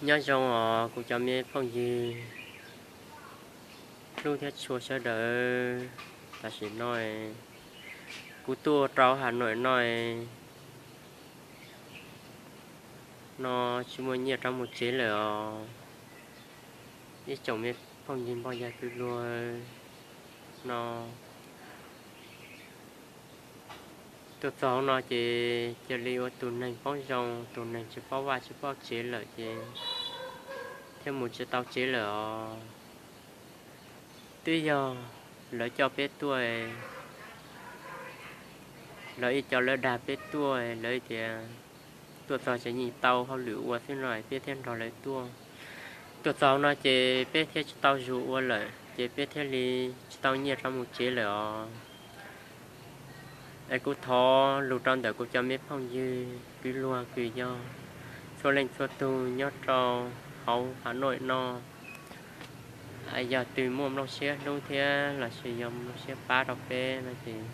Nyob zoo os kuv cov me phooj ywg hlub thiab tshua sawv daws. Tam sim no kuv tuaj rau Hà Nội no, no tsis muaj nyiaj rov mus tsev lawm os. Ib tsoom me phooj ywg npoj yag kwv luag no, tuaj txog no ces cia li ua tus neeg poob zoo, tus neeg tsis paub vaj tsis paub tsev lawm ces thiaj mus tsis tau tsev lawm os. Twb yog lawv coj peb tuaj, lawv ib co lawv dag peb tuaj, lawv tias tuaj txog ces yeej tau hauj lwm ua xwb no peb thiaj nrog lawv tuaj. Tuaj txog no ces peb thiaj tsis tau zug ua lawm ces peb thiaj li tsis tau nyiaj rov mus tsev lawm os. Es kuv thov lus rau ntawm kuv cov me phooj ywg kwv luag kws yog txhua leej txhua tug nyob rau hauv Hà Nội no, yog twg muaj nplooj siab hlub thiab los sis yog nplooj siab pab rau peb no ces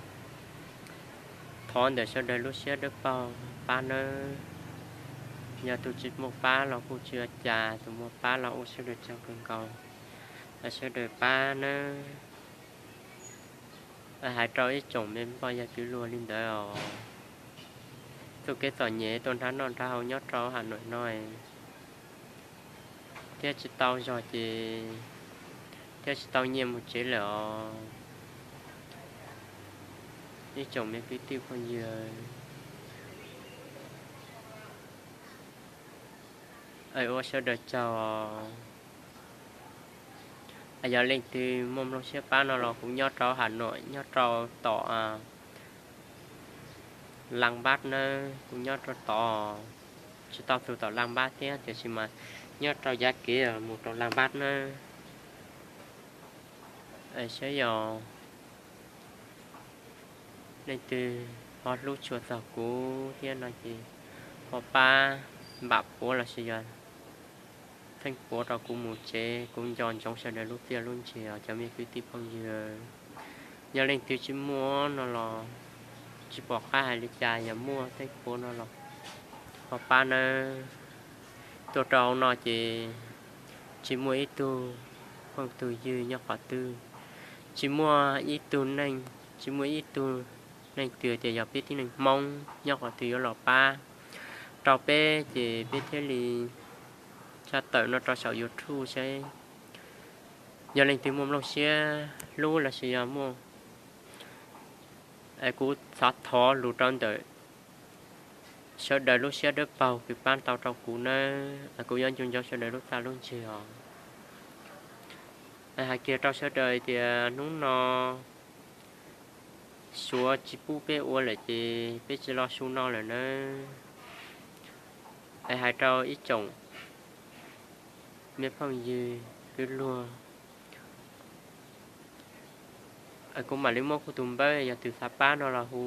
thov ntawm sawv daws lub siab dawb paug pab nawb. Yog tus tsis muaj pab los kuj tsis ua cas, tus muaj pab los ua sawv daws tsaug kawg nkaus, sawv daws pab nawb. Hais rau ib tsoom me npoj yag kwv luag li ntawd os, txuj kev txom nyem tuaj nrhab noj nrhab haus nyob rau Hà Nội no thiab tsis tau zog ces thiab tsis tau nyiaj mus tsev lawm os. Ib tsoom me kwv tij phooj ywg, ua sawv daws tsaug os. Yog leej twg muaj nplooj siab pab no los kuv nyob rau Hà Nội, nyob rau tom Lăng Bác nawb, kuv nyob rau tod, tsis tau txug tom Lăng Bác thiab tiam sis mas nyob rau yav kev mus rau Lăng Bác nawb. Saib yog leej twg ho hlub tshua txog kuv thiab no ces ho pab npam puav los sis yog theej puav rau kuv mus tsev, kuv nco ntsoov sawv daws lub txiaj lub ntsig os cov me kwv tij phooj ywg. Yog leej twg tsis muaj no los tsis pom qab hais li cas, yog muaj theej puav no los ho pab nawb. Tuaj rau hauv no ces tsis muaj ib tug phooj tug ywg nyob qhov twg, tsis muaj ib tug neeg, tsis muaj ib tug neeg twg tias yog peb tib neeg Hmoob nyob qhov twg yuav los pab rau peb ces peb thiaj li tshaj tawm no rau saum YouTube saib yog leej twg muaj nplooj siab hlub los sis yog muaj, kuv xav thov lus rau ntawm sawv daws lub siab dawb paug kws pab tau rau kuv nawb, kuv yuav nco ntsoov sawv daws lub txaj lub ntsig os. Hais kiag rau sawv daws tias hnub no Suav tsis pub peb ua lawm ces peb tsis los su no lawm nawb. Es hais rau ib tsoom me phooj ywg kwv luag, kuv mam li muab kuv tus npawb, yog twg xav pab no los hu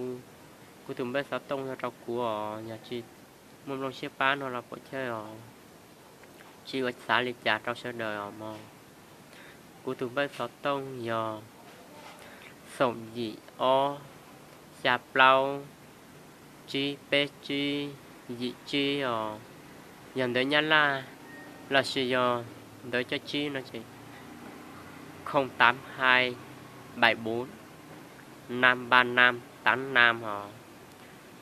kuv tus npawb xov tooj rau kuv os, yog tsis muaj nplooj siab pab no los pom chawj os, tsis ua xav li cas rau sawv daws os mog. Kuv tus npawb xov tooj yog xoom yim ob xya plaub tsib peb tsib yim tsib os. Yog ntawv Nyab Laj los sis yog ntawv coj tsib no ces không tám hai bảy bốn năm ba năm tám năm os.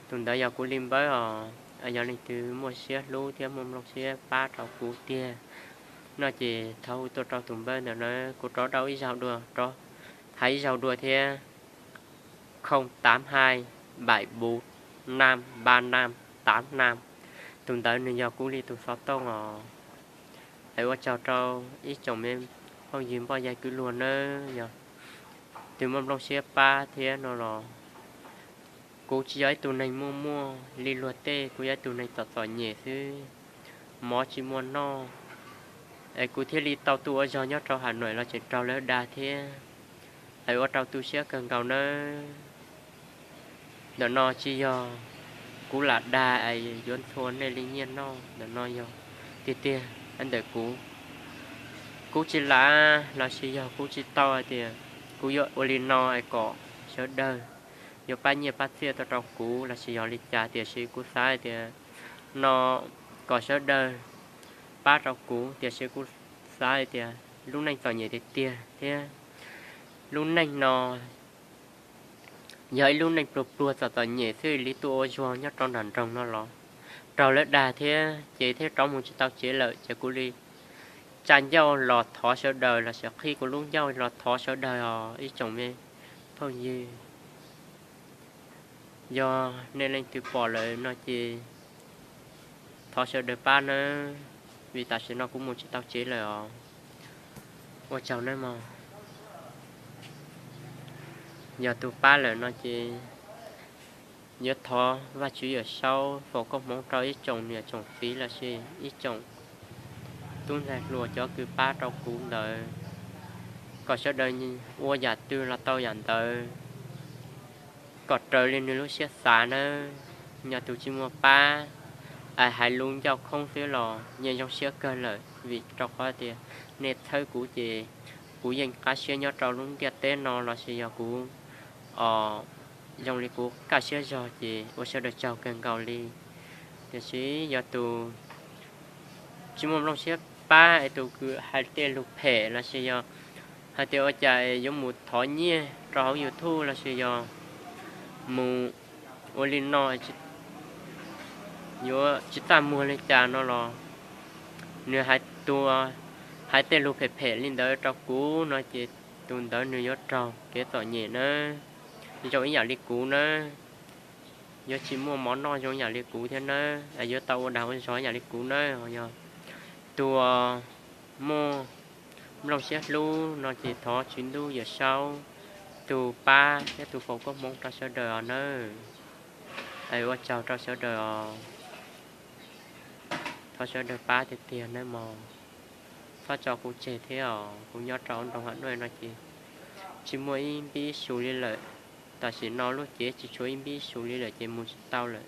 Tus ntawd yog kuv li npawb os. Yog leej twg muaj siab hlub thiab muaj nplooj siab pab rau kuv tiag no ces thov hu tuaj rau tus npawb ntawd na, kuv rov rau ib zaug dua, rov hais ib zaug dua thiab, không tám hai bảy bốn năm ba năm tám năm. Tus ntawd nws yog kuv li tus xov tooj os. Es ua tsaug rau ib tsoom me phooj ywg npoj yag kwv luag nawb, yog twg muaj nplooj siab pab thiab no los, kuv tsis yog ib tug neeg muaj muaj li luag tej, kuv yog ib tug neeg txom txom nyem xwb, mov tsis muaj noj, es kuv thiaj li tau tuaj ua zog nyob rau Hà Nội los tseem raug lawv dag thiab. Es ua rau tu siab kawg nkaus nawb. Ntawm no tsis yog kuv lam dag es yuav ntxhua nej li nyiaj noj, ntawm no yog tiag tiag ntawm kuv. Kuv tsis lam los sis yog kuv tsis tau hais tias kuv yuav ua li no es kom sawv daws yuav pab nyiaj pab txiaj tuaj rau kuv los sis yog li cas, tiam sis kuv xav hais tias no kom sawv daws pab rau kuv, tiam sis kuv xav hais tias lub neej txom nyem tiag tiag thiab lub neej no yog ib lub neej pluag pluag txom txom nyem xwb li tuaj ua zog nyob rau nram nroog no los raug lawv dag thiab ces thiaj rov mus tsis tau tsev lawm ces kuv li tsa ncauj los thov sawv daws los sis qhib kuv lub ncauj los thov sawv daws os ib tsoom me phooj ywg. Yog nej leej twg pom lawm no ces thov sawv daws pab nawb, vim tam sim no kuv mus tsis tau tsev lawm os. Ua tsaug nawb mog. Yog tus pab lawm no ces yuav thov Vajtswv Yawm Saub foom koob hmoov rau ib tsoom niam tsoom txiv los sis ib tsoom tub ntxhais hluas cov kws pab rau kuv ntawd, kom sawv daws ua yam twg los tau yam ntawd, kom raws li nws lub siab xav nawb. Yog tus tsis muaj pab, es hais lus ncauj khoob xwb los yeej zoo siab kawg lawm, vim rau qhov tias nej txhawb kuv ces kuv yeej qab siab nyob rau lub ntiaj teb no los sis yog kuv zoo li kuv kaj siab zog ces ua sawv daws tsaug kawg nkaus li. Tiam sis yog tus tsis muaj nplooj siab pab es tus kws hais tej lus phem los sis yog hais tias ua cas yuav mus thov nyiaj rau hauv YouTube los sis yog mus ua li no yuav tsis txaj muag li cas no los nws hais tus, hais tej lus phem phem li ntawd rau kuv no ces tus ntawd nws yuav raug kev txom nyem nawb, zoo ib yam li kuv nawb. Yuav tsis muaj mov noj zoo yam li kuv thiab nawb, yuav tau ua dag ua zog yam li kuv nawb. Yog tus muaj nplooj siab hlub no ces thov Tswv Ntuj Yawm Saub tus pab thiab tus foom koob hmoov rau sawv daws os nawb. Es ua tsaug rau sawv daws os. Thov sawv daws pab tiag tiag nawb mog. Txhob tso kuv tseg thiab os, kuv nyob rau nroog Ham Nuaj no ces tsis muaj ib npib su li lawm. Tam sim no lub cev tsis tshuav ib npib su li lawm ces mus tsis tau lawm,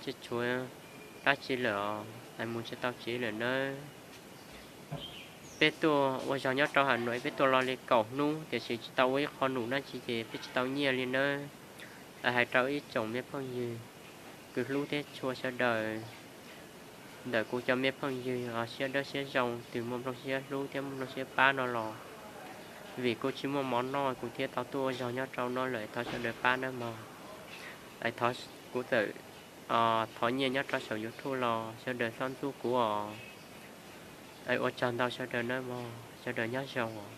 tsis tshuav dab tsi lawm os, es mus tsis tau tsev lawm nawb. Peb tuaj ua zog nyob rau Ham Nuaj peb tuaj los li kaum hnub tiam sis tsis tau ua ib qho num dab tsi ces peb tsis tau nyiaj li nawb. Hais rau ib tsoom me phooj ywg kws hlub thiab tshua sawv daws, ntawm kuv cov me phooj ywg siab dawb siab zoo twg muaj nplooj siab hlub thiab muaj nplooj siab pab no los, vim kuv tsis muaj mov noj kuv thiaj tau tuaj ua zog nyob rau no lawm, thov sawv daws pab nawb mog. Kuv txawm thov nyiaj nyob rau saum YouTube los sawv daws txhob ntxub kuv os. Ua tsaug ntau sawv daws nawb mog, sawv daws nyob zoo.